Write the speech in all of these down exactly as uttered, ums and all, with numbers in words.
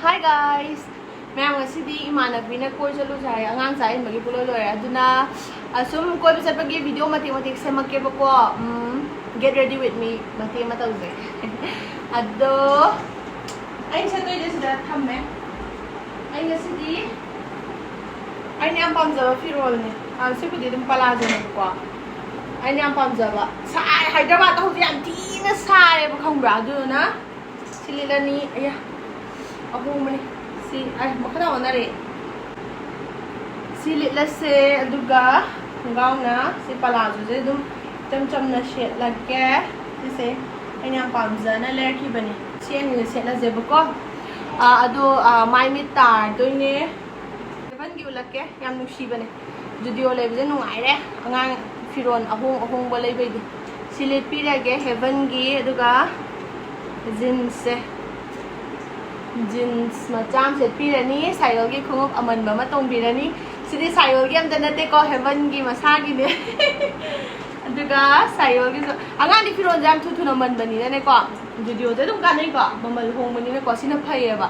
Hi guys! ꯃꯌꯥꯝ, ꯉꯁꯤꯗꯤ ꯏꯃꯥꯟꯅꯕꯤꯅ ꯀꯣꯏ ꯆꯠꯂꯨꯁꯦ ꯍꯥꯏ, ꯑꯉꯥꯡ ꯆꯥꯛ ꯏꯟꯕꯒꯤ ꯄꯨꯂꯣꯏ ꯂꯣꯏꯔꯦ꯫ ꯑꯗꯨꯅ ꯑꯁꯨꯝ ꯀꯣꯏꯕ ꯆꯠꯄꯒꯤ video ꯃꯇꯦꯛ ꯃꯇꯦꯛ ꯁꯦꯝꯃꯛꯀꯦꯕꯀꯣ꯫ ꯎꯝ, get ready with me ꯃꯇꯦꯛ ꯑꯃ ꯇꯧꯖꯩ꯫ ꯑꯗꯣ ꯑꯩꯅ ꯁꯦꯠꯇꯣꯏꯁꯦ ꯁꯤꯗ ꯊꯝꯃꯦ꯫ ꯑꯩ ꯉꯁꯤꯗꯤ ꯑꯩꯅ ꯌꯥꯝ ꯄꯥꯝꯖꯕ ꯐꯤꯔꯣꯜꯅꯦ꯫ ꯑ, ꯁꯤꯕꯨꯗꯤ ꯑꯗꯨꯝ ꯄꯂꯥꯖꯣꯅꯦꯕꯀꯣ꯫ ꯑꯩꯅ ꯌꯥꯝ ꯄꯥꯝꯖꯕ꯫ ꯁꯥꯏ, ꯍꯥꯏꯗ꯭ꯔꯕꯥꯗ ꯍꯧꯖꯤꯛ ꯌꯥꯝ ꯊꯤꯅ ꯁꯥꯏꯌꯦꯕ, ꯈꯪꯕ꯭ꯔꯥ? ꯑꯗꯨꯗꯨꯅ ꯁꯤ ꯂꯤꯠꯂꯅꯤ꯫ ꯑꯌꯥ, ꯑꯍꯣꯡꯕꯅꯤ꯫ ꯁꯤ, ꯑꯩ ꯃꯈꯥꯗ ꯑꯣꯟꯅꯔꯦ꯫ ꯁꯤ ꯂꯤꯠꯂꯁꯦ, ꯑꯗꯨꯒ ꯈꯣꯡꯒ꯭ꯔꯥꯎꯅ ꯁꯤ ꯄꯂꯥꯖꯣꯁꯦ ꯑꯗꯨꯝ ꯏꯆꯝ ꯆꯝꯅ ꯁꯦꯠꯂꯒꯦ꯫ ꯁꯤꯁꯦ ꯑꯩꯅ ꯌꯥꯝ ꯄꯥꯝꯖꯅ ꯂꯩꯔꯛꯈꯤꯕꯅꯦ꯫ ꯁꯤ ꯑꯅꯤꯁꯦ ꯁꯦꯠꯂꯁꯦꯕꯀꯣ꯫ ꯑꯥ, ꯑꯗꯣ, ꯑꯥ, ꯃꯥꯏ ꯃꯤꯠ ꯇꯥꯔꯗꯣꯏꯅꯦ꯫ ꯍꯦꯕꯟꯒꯤ ꯎꯠꯂꯛꯀꯦ, ꯌꯥꯝ ꯅꯨꯡꯁꯤꯕꯅꯦ꯫ ꯖꯨꯗꯤꯑꯣ ꯂꯩꯕꯁꯦ ꯅꯨꯡꯉꯥꯏꯔꯦ, ꯑꯉꯥꯡ ꯐꯤꯔꯣꯜ ꯑꯍꯣꯡ ꯑꯍꯣꯡꯕ ꯂꯩꯕꯩꯗꯤ꯫ ꯁꯤ ꯂꯤꯠꯄꯤꯔꯒꯦ ꯍꯦꯕꯟꯒꯤ, ꯑꯗꯨꯒ ꯖꯤꯟꯁꯁꯦ, ꯖꯤꯟꯁ ꯃꯆꯥ ꯑꯃ ꯁꯦꯠꯄꯤꯔꯅꯤ, ꯁꯥꯏꯌꯣꯜꯒꯤ ꯈꯣꯡꯎꯞ ꯑꯃꯟꯕ ꯑꯃ ꯇꯣꯡꯕꯤꯔꯅꯤ꯫ ꯁꯤꯗꯤ ꯁꯥꯏꯌꯣꯜꯒꯤ ꯑꯝꯇ ꯅꯠꯇꯦꯀꯣ, ꯍꯦꯕꯟꯒꯤ ꯃꯁꯥꯒꯤꯅꯦ꯫ ꯑꯗꯨꯒ ꯁꯥꯏꯌꯣꯜꯒꯤꯁꯨ, ꯑꯉꯥꯡꯗꯤ ꯐꯤꯔꯣꯜꯁꯦ ꯌꯥꯝ ꯊꯨ ꯊꯨꯅ ꯃꯟꯕꯅꯤꯅꯅꯦꯀꯣ, ꯖꯨꯗꯤꯑꯣꯗ ꯑꯗꯨꯝ ꯀꯥꯟꯅꯩꯀꯣ, ꯃꯃꯜ ꯍꯣꯡꯕꯅꯤꯅꯀꯣ, ꯁꯤꯅ ꯐꯩꯌꯦꯕ꯫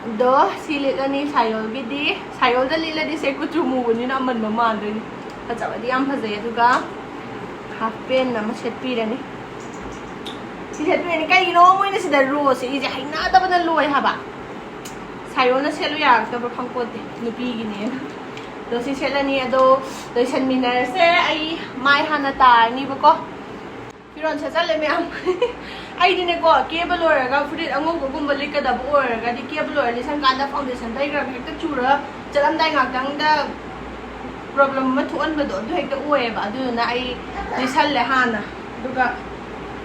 ꯑꯗꯣ ꯁꯤ ꯂꯤꯠꯂꯅꯤ ꯁꯥꯏꯌꯣꯜꯒꯤꯗꯤ꯫ ꯁꯥꯏꯌꯣꯜꯗ ꯂꯤꯠꯂꯗꯤ ꯁꯦ ꯀꯨꯆꯨ ꯃꯨꯕꯅꯤꯅ ꯑꯃꯟꯕ ꯃꯥꯟꯗꯣꯏꯅꯤ꯫ ꯐꯖꯕꯗꯤ ꯌꯥꯝ ꯐꯖꯩ꯫ ꯑꯗꯨꯒ half pant ꯑꯃ ꯁꯦꯠꯄꯤꯔꯅꯤ꯫ ꯁꯤ ꯁꯦꯠꯄꯤꯔꯅꯤ꯫ ꯀꯩꯒꯤꯅꯣ ꯃꯣꯏꯅ ꯁꯤꯗ ꯔꯣꯁꯦ, ꯑꯩꯁꯦ ꯍꯩꯅꯗꯕꯅ ꯂꯣꯏ ꯍꯥꯏꯕ꯫ ꯁꯥꯏꯌꯣꯜꯅ ꯁꯦꯠꯂꯨ ꯌꯥꯔꯛꯇꯕ꯭ꯔꯥ ꯈꯪꯄꯣꯠꯇꯦ, ꯅꯨꯄꯤꯒꯤꯅꯦꯅ꯫ ꯑꯗꯣ ꯁꯤ ꯁꯦꯠꯂꯅꯤ꯫ ꯑꯗꯣ ꯂꯣꯏꯁꯟꯃꯤꯟꯅꯔꯁꯦ꯫ ꯑꯩ ꯃꯥꯏ ꯍꯥꯟꯅ ꯇꯥꯔꯅꯤꯕꯀꯣ꯫ ꯐꯤꯔꯣꯜ ꯁꯦꯠꯆꯜꯂꯦ ꯃꯌꯥꯝ꯫ ꯑꯩꯗꯤꯅꯦꯀꯣ, ꯀꯦꯕ ꯂꯣꯏꯔꯒ ꯐꯨꯔꯤꯠ ꯑꯉꯧꯕꯒꯨꯝꯕ ꯂꯤꯠꯀꯗꯕ ꯑꯣꯏꯔꯒꯗꯤ, ꯀꯦꯕ ꯂꯣꯏꯔ ꯂꯤꯠꯁꯟꯀꯥꯟꯗ foundation ꯇꯩꯈ꯭ꯔꯒ ꯍꯦꯛꯇ ꯆꯨꯔꯒ ꯆꯠꯂꯝꯗꯥꯏ ꯉꯥꯛꯇꯪꯗ problem ꯑꯃ ꯊꯣꯛꯍꯟꯕꯗꯣ, ꯑꯗꯨ ꯍꯦꯛꯇ ꯑꯣꯏꯌꯦꯕ꯫ ꯑꯗꯨꯗꯨꯅ ꯑꯩ ꯂꯤꯠꯁꯜꯂꯦ ꯍꯥꯟꯅ, ꯑꯗꯨꯒ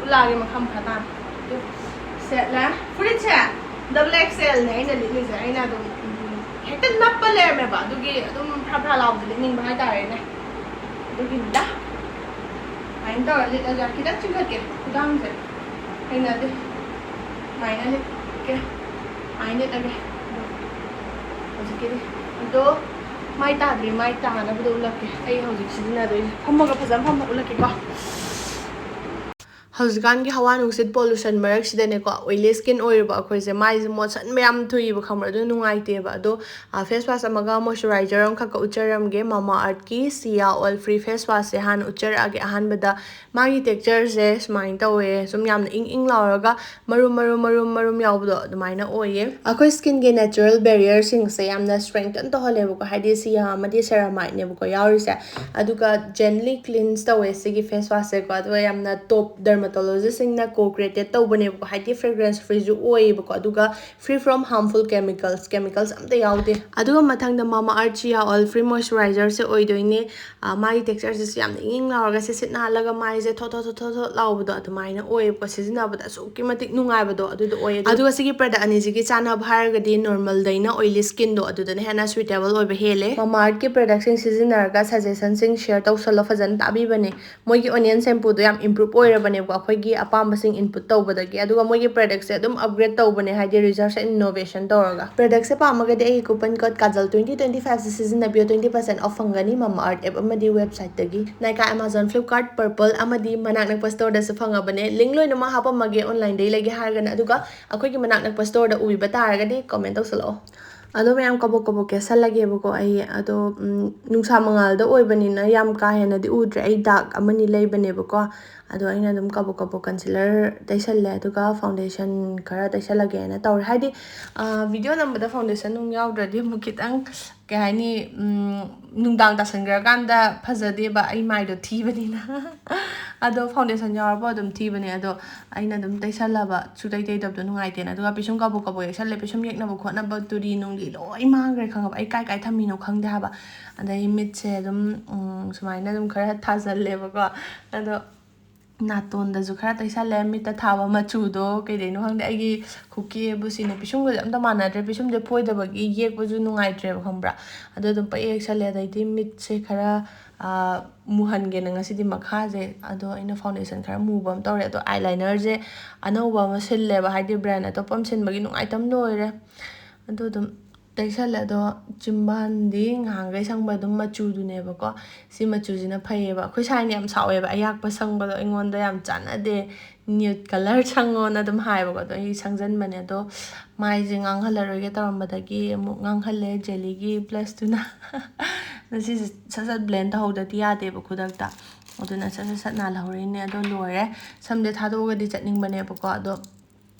ꯎꯠꯂꯛꯑꯒꯦ ꯃꯈꯥ ꯃꯈꯥ ꯇꯥꯅ꯫ ꯑꯗꯨ ꯁꯦꯠꯂꯦ꯫ ꯐꯨꯔꯤꯠꯁꯦ double XL ꯅꯦ ꯑꯩꯅ ꯂꯤꯠꯂꯤꯁꯦ꯫ ꯑꯩꯅ ꯑꯗꯨꯝ, ꯎꯝ, ꯍꯦꯛꯇ ꯅꯞꯄ ꯂꯩꯔꯝꯃꯦꯕ, ꯑꯗꯨꯒꯤ ꯑꯗꯨꯝ ꯐ꯭ꯔꯥ ꯐ꯭ꯔꯥ ꯂꯥꯎꯕꯁꯦ ꯂꯤꯠꯅꯤꯡꯕ ꯍꯥꯏꯇꯥꯔꯦꯅꯦ꯫ ꯑꯗꯨꯒꯤꯅꯤꯗ꯫ ꯑꯗꯨꯃꯥꯏꯅ ꯇꯧꯔ ꯂꯤꯠꯂꯁꯦ꯫ ꯈꯤꯇꯪ ꯆꯤꯡꯈꯠꯀꯦ ꯈꯨꯗꯥꯡꯁꯦ, ꯍꯩꯅꯗꯦ꯫ ꯑꯗꯨꯃꯥꯏꯅ ꯂꯤꯠꯀꯦ꯫ ꯑꯗꯨꯃꯥꯏꯅ ꯂꯤꯠꯂꯒꯦ꯫ ꯍꯧꯖꯤꯛꯀꯤꯗꯤ ꯑꯗꯣ ꯃꯥꯏ ꯇꯥꯗ꯭ꯔꯤ꯫ ꯃꯥꯏ ꯇꯥꯅꯕꯗꯣ ꯎꯠꯂꯛꯀꯦ꯫ ꯑꯩ ꯍꯧꯖꯤꯛ ꯁꯤꯖꯤꯟꯅꯗꯣꯏꯁꯦ꯫ ꯐꯝꯃꯒ ꯐꯖꯅ ꯐꯝꯃ ꯎꯠꯂꯛꯀꯦꯀꯣ꯫ ꯍꯧꯖꯤꯛꯀꯥꯟꯒꯤ ꯍꯋꯥ ꯅꯨꯡꯁꯤꯠ ꯄꯣꯂꯨꯁꯟ ꯃꯔꯛꯁꯤꯗꯅꯦꯀꯣ, ꯑꯣꯏꯂꯤ ꯁ꯭ꯀꯤꯟ ꯑꯣꯏꯔꯤꯕ ꯑꯩꯈꯣꯏꯁꯦ ꯃꯥꯏꯁꯦ ꯃꯣꯠꯁꯟꯕ ꯌꯥꯝ ꯊꯨꯏꯕ, ꯈꯪꯕ꯭ꯔꯥ? ꯑꯗꯨ ꯅꯨꯡꯉꯥꯏꯇꯦꯕ꯫ ꯑꯗꯣ ꯐꯦꯁ ꯋꯥꯁ ꯑꯃꯒ ꯃꯣꯏꯆꯔꯥꯏꯖꯔ ꯑꯃꯈꯛꯀ ꯎꯠꯆꯔꯝꯒꯦ꯫ ꯃꯃꯥ ꯑꯥꯔꯠꯀꯤ ꯁꯤꯌꯥ ꯑꯣꯏꯜ ꯐ꯭ꯔꯤ ꯐꯦꯁ ꯋꯥꯁꯁꯦ ꯍꯥꯟꯅ ꯎꯠꯆꯔꯛꯑꯒꯦ꯫ ꯑꯍꯥꯟꯕꯗ ꯃꯥꯒꯤ ꯇꯦꯛꯆꯔꯁꯦ ꯁꯨꯃꯥꯏꯅ ꯇꯧꯋꯦ, ꯁꯨꯝ ꯌꯥꯝꯅ ꯏꯪ ꯏꯪ ꯂꯥꯎꯔꯒ ꯃꯔꯨꯝ ꯃꯔꯨꯝ ꯃꯔꯨꯝ ꯃꯔꯨꯝ ꯌꯥꯎꯕꯗꯣ ꯑꯗꯨꯃꯥꯏꯅ ꯑꯣꯏꯌꯦ꯫ ꯑꯩꯈꯣꯏ ꯁ꯭ꯀꯤꯟꯒꯤ ꯅꯦꯆꯔꯦꯜ ꯕꯦꯔꯤꯌꯔꯁꯤꯡꯁꯦ ꯌꯥꯝꯅ ꯁ꯭ꯇ꯭ꯔꯦꯡꯊꯟ ꯇꯧꯍꯜꯂꯦꯕꯀꯣ, ꯍꯥꯏꯗꯤ ꯁꯤꯌꯥ ꯑꯃꯗꯤ ꯁꯦꯔꯥꯃꯥꯏꯠꯅꯦꯕꯀꯣ ꯌꯥꯎꯔꯤꯁꯦ꯫ ꯑꯗꯨꯒ ꯖꯦꯟꯂꯤ ꯀ꯭ꯂꯤꯟꯁ ꯇꯧꯋꯦ ꯁꯤꯒꯤ ꯐꯦꯁ ꯋꯥꯁꯁꯦꯀꯣ꯫ ꯑꯗꯨꯒ ꯌꯥꯝꯅ ꯇꯣꯞ ꯗꯔꯃꯥꯇꯣꯂꯣꯖꯤꯁꯁꯤꯡꯅ ꯀꯣ ꯀ꯭ꯔꯤꯌꯦꯇꯦꯠ ꯇꯧꯕꯅꯦꯕꯀꯣ, ꯍꯥꯏꯗꯤ ꯐ꯭ꯔꯦꯒ꯭ꯔꯦꯟꯁ ꯐ꯭ꯔꯤꯁꯨ ꯑꯣꯏꯌꯦꯕꯀꯣ, ꯑꯗꯨꯒ ꯐ꯭ꯔꯤ ꯐ꯭ꯔꯣꯝ ꯍꯥꯔꯝꯐꯨꯜ ꯀꯦꯃꯤꯀꯜꯁ, ꯀꯦꯃꯤꯀꯜꯁ ꯑꯝꯇ ꯌꯥꯎꯗꯦ꯫ ꯑꯗꯨꯒ ꯃꯊꯪꯗ ꯃꯃꯥ ꯑꯥꯔꯠ ꯁꯤꯌꯥ ꯑꯣꯏꯜ ꯐ꯭ꯔꯤ ꯃꯣꯏꯆꯔꯥꯏꯖꯔꯁꯦ ꯑꯣꯏꯗꯣꯏꯅꯦ꯫ ꯑ, ꯃꯥꯒꯤ ꯇꯦꯛꯆꯔꯁꯤꯁꯨ ꯌꯥꯝꯅ ꯏꯪ ꯏꯪ ꯂꯥꯎꯔꯒ ꯁꯤꯠ ꯁꯤꯠ ꯅꯥꯜꯂꯒ ꯃꯥꯏꯁꯦ ꯊꯣꯠ ꯊꯣꯠ ꯊꯣꯠ ꯊꯣꯠ ꯊꯣꯠ ꯂꯥꯎꯕꯗꯣ ꯑꯗꯨꯃꯥꯏꯅ ꯑꯣꯏꯌꯦꯕꯀꯣ꯫ ꯁꯤꯖꯤꯟꯅꯕꯗ ꯑꯁꯨꯛꯀꯤ ꯃꯇꯤꯛ ꯅꯨꯡꯉꯥꯏꯕꯗꯣ ꯑꯗꯨꯗꯣ ꯑꯣꯏꯌꯦ꯫ ꯑꯗꯨ- ꯑꯗꯨꯒ ꯁꯤꯒꯤ ꯄ꯭ꯔꯗꯛ ꯑꯅꯤꯁꯤꯒꯤ ꯆꯥꯟꯅꯕ ꯍꯥꯏꯔꯒꯗꯤ ꯅꯣꯔꯃꯦꯜꯗꯩꯅ ꯑꯣꯏꯂꯤ ꯁ꯭ꯀꯤꯟꯗꯣ ꯑꯗꯨꯗꯅ ꯍꯦꯟꯅ ꯁ꯭ꯌꯨꯇꯦꯕꯜ ꯑꯣꯏꯕ ꯍꯦꯜꯂꯦ꯫ ꯃꯃꯥ ꯑꯥꯔꯠꯀꯤ ꯄ꯭ꯔꯗꯛꯁꯤꯡ ꯁꯤꯖꯤꯟꯅꯔꯒ ꯁꯖꯦꯁꯟꯁꯤꯡ ꯁꯤꯌꯔ ꯇꯧꯁꯜꯂꯣ, ꯐꯖꯅ ꯇꯥꯕꯤꯕꯅꯦ꯫ ꯃꯣꯏꯒꯤ ꯑꯣꯅꯤꯌꯟ ꯁꯦꯝꯄꯨꯗꯣ ꯌꯥꯝ ꯏꯝꯄ꯭ꯔꯨꯞ ꯑꯣꯏꯔꯕꯅꯦꯕꯀꯣ, ꯑꯩꯈꯣꯏꯒꯤ ꯑꯄꯥꯝꯕꯁꯤꯡ ꯏꯟꯄꯨꯠ ꯇꯧꯕꯗꯒꯤ꯫ ꯑꯗꯨꯒ ꯃꯣꯏꯒꯤ ꯄ꯭ꯔꯗꯛꯁꯦ ꯑꯗꯨꯝ ꯑꯞꯒ꯭ꯔꯦꯗ ꯇꯧꯕꯅꯦ, ꯍꯥꯏꯗꯤ ꯔꯤꯁꯔꯁ ꯑꯦꯟ ꯏꯅꯣꯚꯦꯁꯟ ꯇꯧꯔꯒ꯫ ꯄ꯭ꯔꯗꯛꯁꯦ ꯄꯥꯝꯃꯒꯗꯤ ꯑꯩꯒꯤ coupon code Kajal twenty twenty ꯐꯥꯏꯚꯁꯦ ꯁꯤꯖꯤꯟꯅꯕꯤꯌꯣ, ꯇ꯭ꯋꯦꯟꯇꯤ ꯄꯔꯁꯦꯟ ꯑꯣꯐ ꯐꯪꯒꯅꯤ ꯃꯃꯥ ꯑꯥꯔꯠ ꯑꯦꯞ ꯑꯃꯗꯤ ꯋꯦꯕꯁꯥꯏꯠꯇꯒꯤ꯫ ꯅꯥꯏꯀꯥ, ꯑꯦꯃꯥꯖꯣꯟ, ꯐ꯭ꯂꯤꯞꯀꯥꯔꯠ, ꯄꯔꯄꯜ ꯑꯃꯗꯤ ꯃꯅꯥꯛ ꯅꯛꯄ ꯁ꯭ꯇꯣꯔꯗꯁꯨ ꯐꯪꯉꯕꯅꯦ꯫ ꯂꯤꯡ ꯂꯣꯏꯅꯃꯛ ꯍꯥꯞꯄꯝꯃꯒꯦ ꯑꯣꯟꯂꯥꯏꯟꯗꯒꯤ ꯂꯩꯒꯦ ꯍꯥꯏꯔꯒꯅ꯫ ꯑꯗꯨꯒ ꯑꯩꯈꯣꯏꯒꯤ ꯃꯅꯥꯛ ꯅꯛꯄ ꯁ꯭ꯇꯣꯔꯗ ꯎꯕꯤꯕ ꯇꯥꯔꯒꯗꯤ ꯀꯃꯦꯟ ꯇꯧꯁꯜꯂꯛꯑꯣ꯫ ꯑꯗꯣ ꯃꯌꯥꯝ ꯀꯕꯣꯛ ꯀꯕꯣꯛ ꯀꯦꯁꯜꯂꯒꯦꯕꯀꯣ ꯑꯩ꯫ ꯑꯗꯣ, ꯎꯝ, ꯅꯨꯡꯁꯥ ꯃꯉꯥꯜꯗ ꯑꯣꯏꯕꯅꯤꯅ ꯌꯥꯝ ꯀꯥ ꯍꯦꯟꯅꯗꯤ ꯎꯗ꯭ꯔꯦ꯫ ꯑꯩ ꯗꯥꯛ ꯑꯃꯅꯤ ꯂꯩꯕꯅꯦꯕꯀꯣ꯫ ꯑꯗꯣ ꯑꯩꯅ ꯑꯗꯨꯝ ꯀꯕꯣꯛ ꯀꯕꯣꯛ ꯀꯟꯁꯤꯂꯔ ꯇꯩꯁꯜꯂꯦ, ꯑꯗꯨꯒ ꯐꯥꯎꯟꯗꯦꯁꯟ ꯈꯔ ꯇꯩꯁꯜꯂꯒꯦꯅ ꯇꯧꯔꯦ꯫ ꯍꯥꯏꯗꯤ, ꯑ, ꯚꯤꯗꯤꯑꯣ ꯅꯝꯕꯗ ꯐꯥꯎꯟꯗꯦꯁꯟ ꯅꯨꯡ ꯌꯥꯎꯗ꯭ꯔꯗꯤ ꯑꯃꯨꯛ ꯈꯤꯇꯪ, ꯀꯩ ꯍꯥꯏꯅꯤ, ꯎꯝ, ꯅꯨꯡꯗꯥꯡ ꯇꯥꯁꯟꯈ꯭ꯔꯀꯥꯟꯗ ꯐꯖꯗꯦꯕ, ꯑꯩ ꯃꯥꯏꯗꯣ ꯊꯤꯕꯅꯤꯅ꯫ ꯑꯗꯣ ꯐꯥꯎꯟꯗꯦꯁꯟ ꯌꯥꯎꯔꯕ ꯑꯗꯨꯝ ꯊꯤꯕꯅꯦ꯫ ꯑꯗꯣ ꯑꯩꯅ ꯑꯗꯨꯝ ꯇꯩꯁꯜꯂꯕ, ꯁꯨꯡꯇꯩ ꯇꯩꯗꯕꯗꯣ ꯅꯨꯡꯉꯥꯏꯇꯦꯅ꯫ ꯑꯗꯨꯒ ꯄꯤꯁꯨꯝ ꯀꯕꯣꯛ ꯀꯕꯣꯛ ꯌꯦꯛꯁꯜꯂꯦ꯫ ꯄꯤꯁꯨꯝ ꯌꯦꯛꯅꯕ ꯈꯣꯠꯅꯕ ꯇꯨꯔꯤ ꯅꯨꯡꯂꯤ ꯂꯣꯏ ꯃꯥꯡꯈ꯭ꯔꯦ, ꯈꯪꯉꯕ? ꯑꯩ ꯀꯥꯏ ꯀꯥꯏ ꯊꯝꯃꯤꯅꯣ ꯈꯪꯗꯦ ꯍꯥꯏꯕ꯫ ꯑꯗꯩ ꯃꯤꯠꯁꯦ ꯑꯗꯨꯝ, ꯎꯝ, ꯁꯨꯃꯥꯏꯅ ꯑꯗꯨꯝ ꯈꯔ ꯊꯥꯖꯜꯂꯦꯕꯀꯣ꯫ ꯑꯗꯣ ꯅꯥꯇꯣꯟꯗꯁꯨ ꯈꯔ ꯇꯩꯁꯜꯂꯦ꯫ ꯃꯤꯠꯇ ꯊꯥꯕ ꯃꯆꯨꯗꯣ ꯀꯩꯗꯩꯅꯣ ꯈꯪꯗꯦ, ꯑꯩꯒꯤ ꯈꯨꯀꯦꯕꯨ ꯁꯤꯅꯦ꯫ ꯄꯤꯁꯨꯝꯒꯁꯦ ꯑꯝꯇ ꯃꯥꯟꯅꯗ꯭ꯔꯦ꯫ ꯄꯤꯁꯨꯝꯁꯦ ꯐꯣꯏꯗꯕꯒꯤ ꯌꯦꯛꯄꯁꯨ ꯅꯨꯡꯉꯥꯏꯇ꯭ꯔꯦꯕ, ꯈꯪꯕ꯭ꯔꯥ? ꯑꯗꯣ ꯑꯗꯨꯝ ꯄꯪꯌꯦꯛ ꯌꯦꯛꯁꯜꯂꯦ꯫ ꯑꯗꯩꯗꯤ ꯃꯤꯠꯁꯦ ꯈꯔ, ꯑꯥ, ꯃꯨꯍꯟꯒꯦꯅ ꯉꯁꯤꯗꯤ ꯃꯈꯥꯁꯦ, ꯑꯗꯣ ꯑꯩꯅ ꯐꯥꯎꯟꯗꯦꯁꯟ ꯈꯔ ꯃꯨꯕ ꯑꯃ ꯇꯧꯔꯦ꯫ ꯑꯗꯣ ꯑꯥꯏꯂꯥꯏꯅꯔꯁꯦ ꯑꯅꯧꯕ ꯑꯃ ꯁꯤꯜꯂꯦꯕ, ꯍꯥꯏꯗꯤ ꯕ꯭ꯔꯥꯟ ꯑꯇꯣꯞꯄ ꯑꯃ ꯁꯤꯟꯕꯒꯤ ꯅꯨꯡꯉꯥꯏꯇꯕ ꯂꯣꯏꯔꯦ꯫ ꯑꯗꯣ ꯑꯗꯨꯝ ꯇꯩꯁꯜꯂꯦ꯫ ꯑꯗꯣ ꯆꯤꯝꯕꯥꯟꯗꯤ ꯉꯍꯥꯟꯈꯩ ꯁꯪꯕ ꯑꯗꯨꯝ ꯃꯆꯨꯗꯨꯅꯦꯕꯀꯣ꯫ ꯁꯤ ꯃꯆꯨꯁꯤꯅ ꯐꯩꯌꯦꯕ꯫ ꯑꯩꯈꯣꯏ ꯁꯥꯏꯅ ꯌꯥꯝ ꯁꯥꯎꯋꯦꯕ, "ꯑꯌꯥꯛꯄ ꯁꯪꯕꯗꯣ ꯑꯩꯉꯣꯟꯗ ꯌꯥꯝ ꯆꯥꯟꯅꯗꯦ, nude colour ꯁꯪꯉꯣꯅ" ꯑꯗꯨꯝ ꯍꯥꯏꯌꯦꯕꯀꯣ꯫ ꯑꯗꯣ ꯑꯩ ꯁꯪꯖꯟꯕꯅꯦ꯫ ꯑꯗꯣ ꯃꯥꯏꯁꯦ ꯉꯥꯡꯍꯜꯂꯔꯣꯏꯒꯦ ꯇꯧꯔꯝꯕꯗꯒꯤ ꯑꯃꯨꯛ ꯉꯥꯡꯍꯜꯂꯦ, ꯖꯦꯂꯤꯒꯤ ꯕ꯭ꯂꯁꯇꯨꯅ꯫ ꯉꯁꯤꯁꯦ ꯁꯠ ꯁꯠ blend ꯇꯧꯍꯧꯗꯗꯤ ꯌꯥꯗꯦꯕ ꯈꯨꯗꯛꯇ꯫ ꯑꯗꯨꯅ ꯁꯠ ꯁꯠ ꯁꯠ ꯅꯥꯜꯍꯧꯔꯤꯅꯦ꯫ ꯑꯗꯣ ꯂꯣꯏꯔꯦ꯫ ꯁꯝꯁꯦ ꯊꯥꯗꯣꯛꯑꯒꯗꯤ ꯆꯠꯅꯤꯡꯕꯅꯦꯕꯀꯣ꯫ ꯑꯗꯣ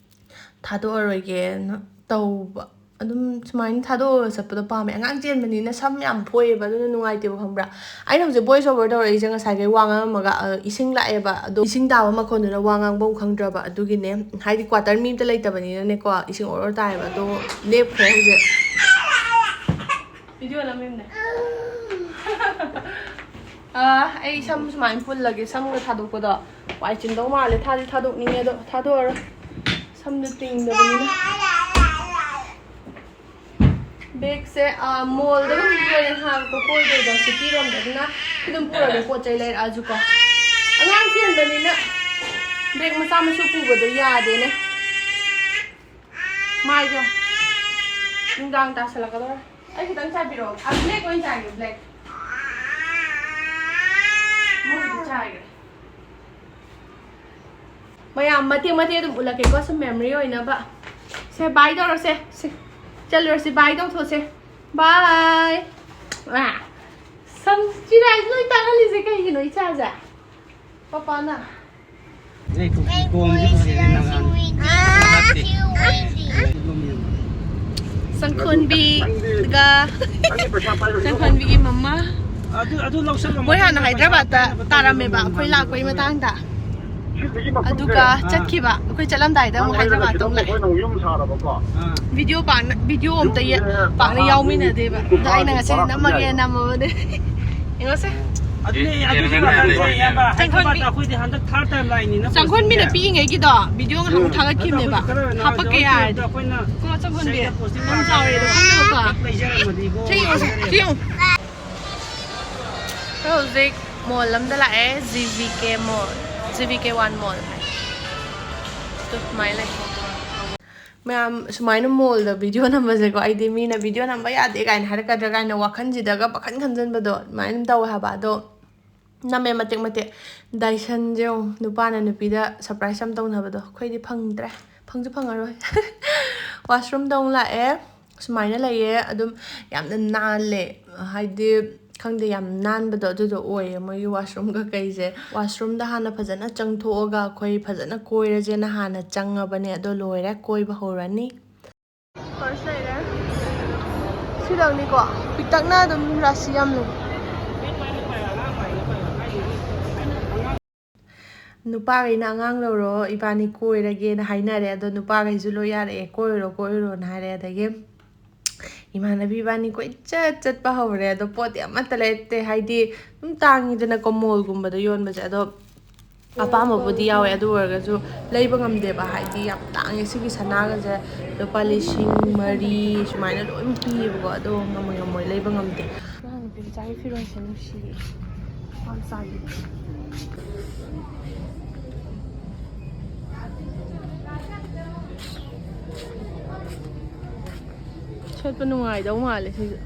ꯊꯥꯗꯣꯛꯑꯔꯣꯏꯒꯦꯅ ꯇꯧꯕ꯫ ꯑꯗꯨꯝ ꯁꯨꯃꯥꯏꯅ ꯊꯥꯗꯣꯛꯑꯒ ꯆꯠꯄꯗꯣ ꯄꯥꯝꯃꯦ꯫ ꯑꯉꯥꯡ ꯆꯦꯟꯕꯅꯤꯅ ꯁꯝ ꯌꯥꯝ ꯐꯣꯏꯑꯦꯕ, ꯑꯗꯨꯅ ꯅꯨꯡꯉꯥꯏꯇꯦꯕ, ꯈꯪꯕ꯭ꯔꯥ? ꯑꯩꯅ ꯍꯧꯖꯤꯛ voice over ꯇꯧꯔꯛꯏꯁꯦ ꯉꯁꯥꯏꯈꯩ ꯋꯥ ꯉꯥꯡꯉꯝꯃꯒ, ꯑ, ꯏꯁꯤꯡ ꯂꯥꯛꯑꯦꯕ, ꯑꯗꯣ ꯏꯁꯤꯡ ꯇꯥꯕ ꯃꯈꯣꯟꯗꯨꯅ ꯋꯥ ꯉꯥꯡꯕ ꯑꯃꯨꯛ ꯈꯪꯗ꯭ꯔꯕ, ꯑꯗꯨꯒꯤꯅꯦ꯫ ꯍꯥꯏꯗꯤ quarter ꯃꯤ ꯑꯝꯇ ꯂꯩꯇꯕꯅꯤꯅꯅꯦꯀꯣ, ꯏꯁꯤꯡ ꯑꯣꯔ ꯑꯣꯔ ꯇꯥꯏꯌꯦꯕ꯫ ꯑꯗꯣ ꯂꯦꯞꯈ꯭ꯔꯦ ꯍꯧꯖꯤꯛ꯫ ꯚꯤꯗꯤꯑꯣ ꯅꯝꯃꯤꯕꯅꯦ꯫ ꯑꯥ, ꯑꯩ ꯁꯝ ꯁꯨꯃꯥꯏꯅ ꯄꯨꯜꯂꯒꯦ꯫ ꯁꯝꯒ ꯊꯥꯗꯣꯛꯄꯗꯣ ꯋꯥꯏ ꯆꯤꯟꯗꯧ ꯃꯥꯜꯂꯦ꯫ ꯊꯥꯗꯤ ꯊꯥꯗꯣꯛꯅꯤꯡꯉꯦ, ꯑꯗꯣ ꯊꯥꯗꯣꯛꯑꯔꯣꯏ꯫ ꯁꯝꯗꯣ ꯇꯤꯡꯗꯕꯅꯤꯅ꯫ ꯕꯦꯒꯁꯦ, ꯑꯥ, ꯃꯣꯜꯗ ꯑꯗꯨꯝ ꯂꯣꯏꯅ ꯍꯥꯡꯉꯛꯄ ꯀꯣꯏꯗꯣꯏꯗ, ꯁꯤꯇꯤꯔꯣꯝꯗ꯫ ꯑꯗꯨꯅ ꯑꯗꯨꯝ ꯄꯨꯔꯒꯦ, ꯄꯣꯠ ꯆꯩ ꯂꯩꯔꯛꯑꯁꯨꯀꯣ꯫ ꯑꯉꯥꯡ ꯆꯦꯟꯕꯅꯤꯅ ꯕꯦꯒ ꯃꯆꯥ ꯃꯁꯨ ꯄꯨꯕꯗꯣ ꯌꯥꯗꯦꯅꯦ꯫ ꯃꯥꯏꯗꯣ ꯅꯨꯡꯗꯥꯡ ꯇꯥꯁꯜꯂꯛꯀꯗꯧꯔꯦ꯫ ꯑꯩ ꯈꯤꯇꯪ ꯆꯥꯏꯕꯤꯔꯛꯑꯣ꯫ ꯑ, black ꯑꯣꯏꯅ ꯆꯥꯏꯒꯦ, black꯫ ꯑꯃꯗꯨꯗꯤ ꯆꯥꯏꯒ꯭ꯔꯦ꯫ ꯃꯌꯥꯝ ꯃꯇꯦꯛ ꯃꯇꯦꯛ ꯑꯗꯨꯝ ꯎꯠꯂꯛꯀꯦꯀꯣ, ꯁꯨꯝ memory ꯑꯣꯏꯅꯕ꯫ ꯁꯦ, bye ꯇꯧꯔꯁꯦ꯫ ꯁꯦ, ꯆꯠꯂꯨꯔꯁꯤ, bye ꯇꯧꯊꯣꯛꯁꯦ꯫ Bye꯫ ꯑ, ꯁꯝ ꯆꯤꯔꯥꯏ ꯂꯣꯏ ꯇꯥꯡꯍꯜꯂꯤꯁꯦ ꯀꯩꯒꯤꯅꯣ, ꯏꯆꯥꯁꯦ? ꯄꯄꯥꯅ꯫ ꯁꯪꯈꯣꯟꯕꯤꯒ, ꯁꯪꯈꯣꯟꯕꯤꯒꯤ ꯃꯃꯥ꯫ ꯑꯗꯨ, ꯑꯗꯨ ꯂꯧꯁꯜꯂꯣ꯫ ꯃꯣꯏ ꯍꯥꯟꯅ ꯍꯥꯏꯗ꯭ꯔꯕꯥꯗꯇ ꯇꯥꯔꯝꯃꯦꯕ, ꯑꯩꯈꯣꯏ ꯂꯥꯛꯄꯒꯤ ꯃꯇꯥꯡꯗ꯫ ꯑꯗꯨꯒ ꯑꯥ꯫ ꯆꯠꯈꯤꯕ꯫ ꯑꯩꯈꯣꯏ ꯆꯠꯂꯝꯗꯥꯏꯗ ꯑꯃꯨꯛ ꯍꯥꯏꯗ꯭ꯔꯕꯥꯗꯇ ꯑꯃꯨꯛ ꯂꯥꯛꯑꯦ꯫ ꯑꯥ꯫ ꯚꯤꯗꯤꯑꯣ ꯄꯥꯛꯅ, ꯚꯤꯗꯤꯑꯣ ꯑꯝꯇ ꯌꯦ-, ꯄꯥꯛꯅ ꯌꯥꯎꯃꯤꯟꯅꯗꯦꯕ꯫ ꯑꯗꯣ ꯑꯩꯅ ꯉꯁꯤ ꯅꯝꯃꯒꯦ ꯅꯝꯃꯕꯅꯦ꯫ ꯌꯦꯡꯉꯣꯁꯦ꯫ ꯑꯗꯨꯅꯦ, ꯑꯗꯨꯁꯨ ꯌꯥꯝ ꯐꯖꯩꯌꯦ, ꯏꯌꯥꯝꯕ꯫ ꯆꯪꯈꯣꯟꯕꯤ-, ꯍꯥꯏꯗ꯭ꯔꯕꯥꯗꯇ ꯑꯩꯈꯣꯏꯗꯤ ꯍꯟꯗꯛ third time ꯂꯥꯛꯏꯅꯤꯅ ꯆꯪꯈꯣꯟꯕꯤꯅ ꯀꯣꯆꯤꯡꯁꯦ꯫ ꯄꯤꯛꯏꯉꯩꯒꯤꯗꯣ ꯚꯤꯗꯤꯑꯣ ꯉꯥꯏꯍꯥꯛ ꯑꯃꯨꯛ ꯎꯝ꯫ ꯊꯥꯒꯠꯈꯤꯕꯅꯦꯕ꯫ ꯑꯗꯣ ꯑꯩꯈꯣꯏꯗꯤ ꯈꯔ ꯍꯥꯄꯛꯀꯦ ꯅꯍꯥꯟ ꯌꯥꯔꯗꯤ꯫ ꯑꯩꯈꯣꯏꯅ ꯀꯣ ꯆꯪꯈꯣꯟꯕꯤ? ꯁꯤꯗ ꯀꯣꯆꯤꯡ ꯌꯥꯝ ꯂꯥꯛꯄ ꯆꯥꯎꯔꯦ ꯑꯗꯣ ꯈꯪꯗꯦꯕꯀꯣ꯫ ꯂꯩꯖꯔꯝꯃꯗꯤꯀꯣ꯫ ꯁꯤ ꯌꯦꯡꯉꯣꯁꯦ, ꯁꯤ ꯌꯦꯡꯉꯣ꯫ ꯑꯩꯈꯣꯏ ꯍꯧꯖꯤꯛ ꯃꯣꯜ ꯑꯝꯗ ꯂꯥꯛꯑꯦ, ꯖꯤ ꯚꯤ ꯀꯦ ꯃꯣꯜ, ꯖꯤ ꯚꯤ ꯀꯦ ꯋꯥꯟ ꯃꯣꯜ ꯍꯥꯏ꯫ ꯑꯗꯨ ꯁꯨꯃꯥꯏꯅ ꯂꯩ꯫ ꯃꯌꯥꯝ ꯁꯨꯃꯥꯏꯅ ꯃꯣꯜꯗ ꯚꯤꯗꯤꯑꯣ ꯅꯝꯕꯁꯦꯀꯣ, ꯑꯩꯗꯤ ꯃꯤꯅ ꯚꯤꯗꯤꯑꯣ ꯅꯝꯕ ꯌꯥꯗꯦ ꯀꯥꯏꯅ ꯍꯥꯏꯔꯛꯀꯗ꯭ꯔꯥ ꯀꯥꯏꯅ ꯋꯥꯈꯜꯁꯤꯗꯒ ꯄꯥꯈꯟ ꯈꯟꯖꯟꯕꯗꯣ ꯑꯗꯨꯃꯥꯏꯅ ꯑꯗꯨꯝ ꯇꯧꯋꯦ ꯍꯥꯏꯕ꯫ ꯑꯗꯣ ꯅꯝꯃꯦ ꯃꯇꯦꯛ ꯃꯇꯦꯛ꯫ ꯗꯥꯏꯁꯟꯁꯦ ꯌꯦꯡꯉꯨ, ꯅꯨꯄꯥꯅ ꯅꯨꯄꯤꯗ ꯁꯔꯄ꯭ꯔꯥꯏꯁ ꯌꯥꯝ ꯇꯧꯅꯕꯗꯣ ꯑꯩꯈꯣꯏꯗꯤ ꯐꯪꯗ꯭ꯔꯦ, ꯐꯪꯁꯨ ꯐꯪꯉꯔꯣꯏ꯫ ꯋꯥꯁꯔꯨꯝꯗ ꯑꯃꯨꯛ ꯂꯥꯛꯑꯦ꯫ ꯁꯨꯃꯥꯏꯅ ꯂꯩꯌꯦ꯫ ꯑꯗꯨꯝ ꯌꯥꯝꯅ ꯅꯥꯜꯂꯦ, ꯍꯥꯏꯗꯤ ꯈꯪꯗꯦ, ꯌꯥꯝ ꯅꯥꯟꯕꯗꯣ ꯑꯗꯨꯗꯣ ꯑꯣꯏꯌꯦ ꯃꯣꯏꯒꯤ ꯋꯥꯁꯔꯨꯝ ꯀꯩꯀꯩꯁꯦ꯫ ꯋꯥꯁꯔꯨꯝꯗ ꯍꯥꯟꯅ ꯐꯖꯅ ꯆꯪꯊꯣꯛꯑꯒ ꯑꯩꯈꯣꯏ ꯐꯖꯅ ꯀꯣꯏꯔꯁꯦꯅ ꯍꯥꯟꯅ ꯆꯪꯉꯕꯅꯦ꯫ ꯑꯗꯣ ꯂꯣꯏꯔꯦ, ꯀꯣꯏꯕ ꯍꯧꯔꯅꯤ꯫ ꯐꯥꯔꯁ ꯂꯩꯔꯦ꯫ ꯁꯤꯗꯪꯅꯤꯀꯣ, ꯄꯤꯛꯇꯛꯅ ꯑꯗꯨꯝ ꯔꯥꯁꯤ ꯌꯥꯝ ꯂꯩ꯫ ꯅꯨꯄꯥꯈꯩꯅ "ꯑꯉꯥꯡ ꯂꯧꯔꯣ, ꯏꯕꯥꯅꯤ ꯀꯣꯏꯔꯒꯦꯅ" ꯍꯥꯏꯅꯔꯦ꯫ ꯑꯗꯣ ꯅꯨꯄꯥꯈꯩꯁꯨ ꯂꯣꯏ ꯌꯥꯔꯛꯑꯦ, "ꯀꯣꯏꯔꯨꯔꯣ, ꯀꯣꯏꯔꯨꯔꯣꯅ" ꯍꯥꯏꯔꯦ꯫ ꯑꯗꯒꯤ ꯏꯃꯥꯟꯅꯕꯤ ꯏꯕꯥꯅꯤ ꯀꯣꯏꯆꯠ ꯆꯠꯄ ꯍꯧꯔꯦ꯫ ꯑꯗꯣ ꯄꯣꯠꯇꯤ ꯑꯃꯠꯇ ꯂꯩꯔꯛꯇꯦ, ꯍꯥꯏꯗꯤ ꯑꯗꯨꯝ ꯇꯥꯡꯉꯤꯗꯅꯀꯣ ꯃꯣꯜꯒꯨꯝꯕꯗ ꯌꯣꯟꯕꯁꯦ꯫ ꯑꯗꯣ ꯑꯄꯥꯝꯕꯕꯨꯗꯤ ꯌꯥꯎꯋꯦ, ꯑꯗꯨ ꯑꯣꯏꯔꯒꯁꯨ ꯂꯩꯕ ꯉꯝꯗꯦꯕ, ꯍꯥꯏꯗꯤ ꯌꯥꯝ ꯇꯥꯡꯉꯦ꯫ ꯁꯤꯒꯤ ꯁꯅꯥꯒꯁꯦ ꯂꯨꯄꯥ ꯂꯤꯁꯤꯡ ꯃꯔꯤ ꯁꯨꯃꯥꯏꯅ ꯂꯣꯏ ꯄꯤꯌꯦꯕꯀꯣ, ꯑꯗꯣ ꯉꯝꯃꯣꯏ, ꯉꯝꯃꯣꯏ, ꯂꯩꯕ ꯉꯝꯗꯦ꯫ ꯑꯉꯥꯡ ꯅꯨꯄꯤ ꯃꯆꯥꯒꯤ ꯐꯤꯔꯣꯜꯁꯦ ꯅꯨꯡꯁꯤꯌꯦ, ꯄꯥꯝ ꯆꯥꯒꯤ꯫ ꯁꯦꯠꯄ ꯅꯨꯡꯉꯥꯏꯗꯧ ꯃꯥꯜꯂꯦ ꯁꯤꯁꯨ꯫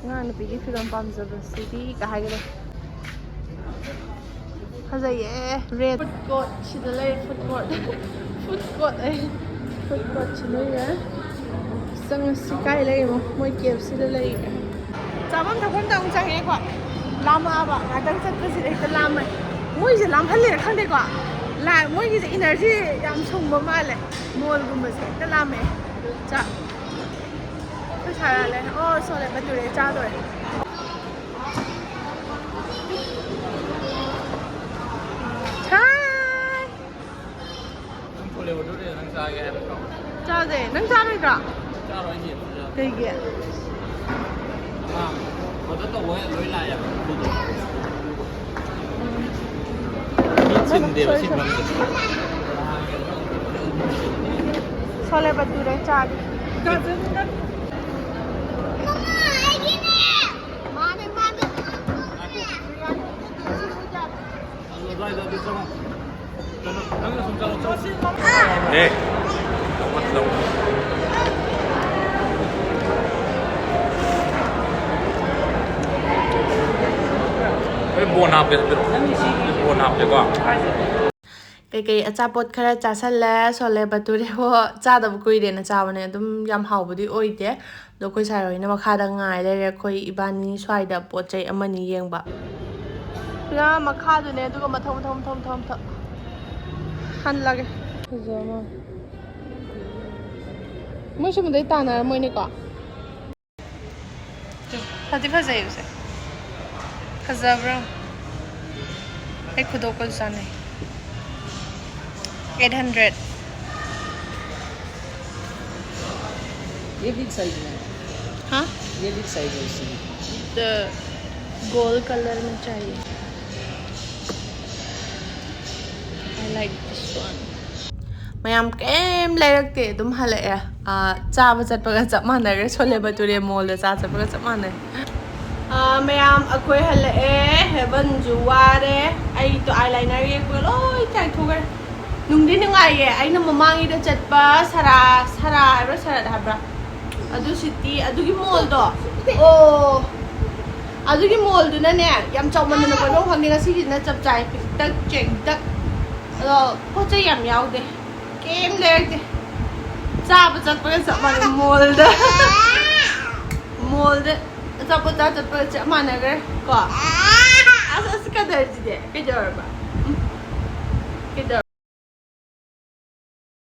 ꯑꯉꯥꯡ ꯅꯨꯄꯤꯒꯤ ꯐꯤꯔꯣꯜ ꯄꯥꯝꯖꯕꯁꯤꯗꯤ ꯀꯥꯏ ꯍꯥꯏꯒꯗ꯭ꯔꯥ? ꯐꯖꯩꯌꯦ꯫ ꯔꯦꯠ ꯐꯨꯗ ꯀꯣꯔꯠ ꯁꯤꯗ ꯂꯩꯔꯦ꯫ ꯐꯨꯗ ꯀꯣꯔꯠ, ꯐꯨꯗ ꯀꯣꯔꯠ ꯑꯩ, ꯐꯨꯗ ꯀꯣꯔꯠꯁꯤ ꯂꯩꯔꯦ꯫ ꯆꯪꯉꯁꯤ꯫ ꯀꯥꯏ ꯂꯩꯔꯤꯃꯣ? ꯃꯣꯏ ꯀꯦ ꯑꯦꯐ ꯁꯤꯗ ꯂꯩꯔꯦ꯫ ꯆꯥꯐꯝ ꯊꯛꯐꯝꯗ ꯑꯃꯨꯛ ꯆꯪꯉꯛꯑꯦꯀꯣ꯫ ꯂꯥꯝꯃꯛꯑꯕ ꯉꯥꯛꯇꯪ ꯆꯠꯄꯁꯤꯗ ꯍꯦꯛꯇ ꯂꯥꯝꯃꯦ꯫ ꯃꯣꯏꯁꯦ ꯂꯥꯝꯍꯜꯂꯦꯅ ꯈꯪꯗꯦꯀꯣ꯫ ꯂꯥ-, ꯃꯣꯏꯒꯤꯁꯦ ꯏꯅꯔꯖꯤ ꯌꯥꯝ ꯁꯨꯡꯕ ꯃꯥꯜꯂꯦ꯫ ꯃꯣꯜꯒꯨꯝꯕꯁꯦ ꯍꯦꯛꯇ ꯂꯥꯝꯃꯛꯑꯦ꯫ ꯆꯥꯛ꯫ ꯑꯩꯈꯣꯏ ꯁꯥꯔ ꯂꯩ꯫ ꯑꯣ, ꯁꯣꯂꯦ ꯕꯇꯨꯔꯦ ꯆꯥꯗꯣꯔꯦ꯫ ꯍꯥꯏ꯫ ꯅꯪ ꯁꯣꯂꯦ ꯕꯇꯨꯔꯦ ꯅꯪ ꯆꯥꯒꯦ ꯍꯥꯏꯕ ꯅꯠꯇ꯭ꯔꯣ? ꯆꯥꯁꯦ꯫ ꯅꯪ ꯆꯥꯔꯣꯏꯗ꯭ꯔꯣ? ꯆꯥꯔꯣꯏ, ꯑꯩꯗꯤ ꯑꯗꯨꯝ ꯆꯥꯔꯣꯏ꯫ ꯀꯩꯒꯤ? ꯑꯥ, ꯑꯣꯔꯗꯔ ꯇꯧꯕ ꯂꯣꯏ ꯂꯥꯛꯑꯦꯕ ꯑꯗꯨꯗꯣ꯫ ꯃꯤ ꯆꯤꯟꯗꯦꯕ ꯁꯤ ꯃꯐꯝꯁꯦ꯫ ꯁꯣꯂꯦ ꯕꯇꯨꯔꯦ ꯆꯥꯒꯦ꯫ ꯃꯥꯅꯦ, ꯃꯥꯅꯦ꯫ ꯑꯦ꯫ ꯑꯩ ꯕꯣꯟ ꯍꯥꯞꯀꯦ, ꯕꯣꯟ ꯍꯥꯞꯀꯦꯀꯣ꯫ ꯀꯩꯀꯩ ꯑꯆꯥꯄꯣꯠ ꯈꯔ ꯆꯥꯁꯜꯂꯦ꯫ ꯁꯣꯂꯦ ꯕꯇꯨꯔꯦ ꯍꯣ ꯆꯥꯗꯕ ꯀꯨꯏꯔꯦꯅ ꯆꯥꯕꯅꯦ꯫ ꯑꯗꯨꯝ ꯌꯥꯝ ꯍꯥꯎꯕꯗꯤ ꯑꯣꯏꯗꯦ꯫ ꯑꯗꯣ ꯑꯩꯈꯣꯏ ꯁꯥꯏ ꯍꯣꯏꯅ ꯃꯈꯥꯗ ꯉꯥꯏ ꯂꯩꯔꯦ꯫ ꯑꯩꯈꯣꯏ ꯏꯕꯥꯅꯤ ꯁ꯭ꯋꯥꯏꯗ ꯄꯣꯠ ꯆꯩ ꯑꯃꯅꯤ ꯌꯦꯡꯕ꯫ ꯁꯤꯅ ꯃꯈꯥꯗꯨꯅꯦ, ꯑꯗꯨꯒ ꯃꯊꯪ, ꯃꯊꯪ, ꯃꯊꯪ, ꯃꯊꯪ, ꯃꯊꯪ ꯍꯜꯂꯒꯦ꯫ ꯐꯖꯕ ꯃꯥꯜꯂꯦ꯫ ꯃꯣꯏ ꯁꯨꯝꯕꯗꯩ ꯇꯥꯟꯅꯔꯝꯃꯣꯏꯅꯦꯀꯣ? ꯐꯗꯤ ꯐꯖꯩ ꯁꯦ꯫ ꯐꯖꯕ꯭ꯔꯣ? ꯑꯩ ꯈꯨꯗꯣꯞꯀꯁꯨ ꯆꯥꯟꯅꯩ꯫ Eight hundred꯫ ये बिग साइज में है। हाँ? ये बिग साइज है इसकी। The gold color में चाहिए। I like this one. ꯃꯌꯥꯝ ꯀꯩꯝ ꯂꯩꯔꯛꯇꯦ, ꯑꯗꯨꯝ ꯍꯜꯂꯛꯑꯦ꯫ ꯑꯥ, ꯆꯥꯕ ꯆꯠꯄꯒ ꯆꯞ ꯃꯥꯟꯅꯈ꯭ꯔꯦ꯫ ꯁꯣꯂꯦ ꯕꯇꯨꯔꯦ ꯃꯣꯜꯗ ꯆꯥ ꯆꯠꯄꯒ ꯆꯞ ꯃꯥꯟꯅꯩ꯫ ꯑꯥ, ꯃꯌꯥꯝ ꯑꯩꯈꯣꯏ ꯍꯜꯂꯛꯑꯦ꯫ ꯍꯦꯕꯟꯁꯨ ꯋꯥꯔꯦ꯫ ꯑꯩꯗꯣ ꯑꯥꯏ ꯂꯥꯏꯅꯔ ꯌꯦꯛꯄꯒ ꯂꯣꯏ ꯆꯥꯏꯊꯣꯛꯈ꯭ꯔꯦ꯫ ꯅꯨꯡꯗꯤ ꯅꯨꯡꯉꯥꯏꯌꯦ꯫ ꯑꯩꯅ ꯃꯃꯥꯡꯒꯤꯗ ꯆꯠꯄ ꯁꯔꯥ, ꯁꯔꯥ ꯍꯥꯏꯕ꯭ꯔꯥ, ꯁꯔꯠ ꯍꯥꯏꯕ꯭ꯔꯥ? ꯑꯗꯨ ꯁꯤꯇꯤ, ꯑꯗꯨꯒꯤ ꯃꯣꯜꯗꯣ꯫ ꯑꯣ, ꯑꯗꯨꯒꯤ ꯃꯣꯜꯗꯨꯅꯅꯦ, ꯌꯥꯝ ꯆꯥꯎꯃꯟꯗꯅ ꯀꯣꯏꯐꯝ ꯈꯪꯗꯦ꯫ ꯉꯁꯤꯒꯤꯁꯤꯅ ꯆꯞ ꯆꯥꯏ, ꯄꯤꯛꯇꯛ ꯆꯦꯡꯇꯛ꯫ ꯑꯗꯣ ꯄꯣꯠ ꯆꯩ ꯌꯥꯝ ꯌꯥꯎꯗꯦ, ꯀꯩꯝ ꯂꯩꯔꯛꯇꯦ꯫ ꯆꯥꯕ ꯆꯠꯄꯒ ꯆꯞ ꯃꯥꯟꯅꯩ ꯃꯣꯜꯗ꯫ ꯃꯣꯜꯗ ꯑꯆꯥꯄꯣꯠ ꯆꯥ ꯆꯠꯄꯒ ꯆꯞ ꯃꯥꯟꯅꯈ꯭ꯔꯦ ꯀꯣ꯫ ꯑꯁ, ꯑꯁ, ꯀꯗꯔꯁꯤꯗꯤ ꯀꯩꯗꯧꯔꯕ?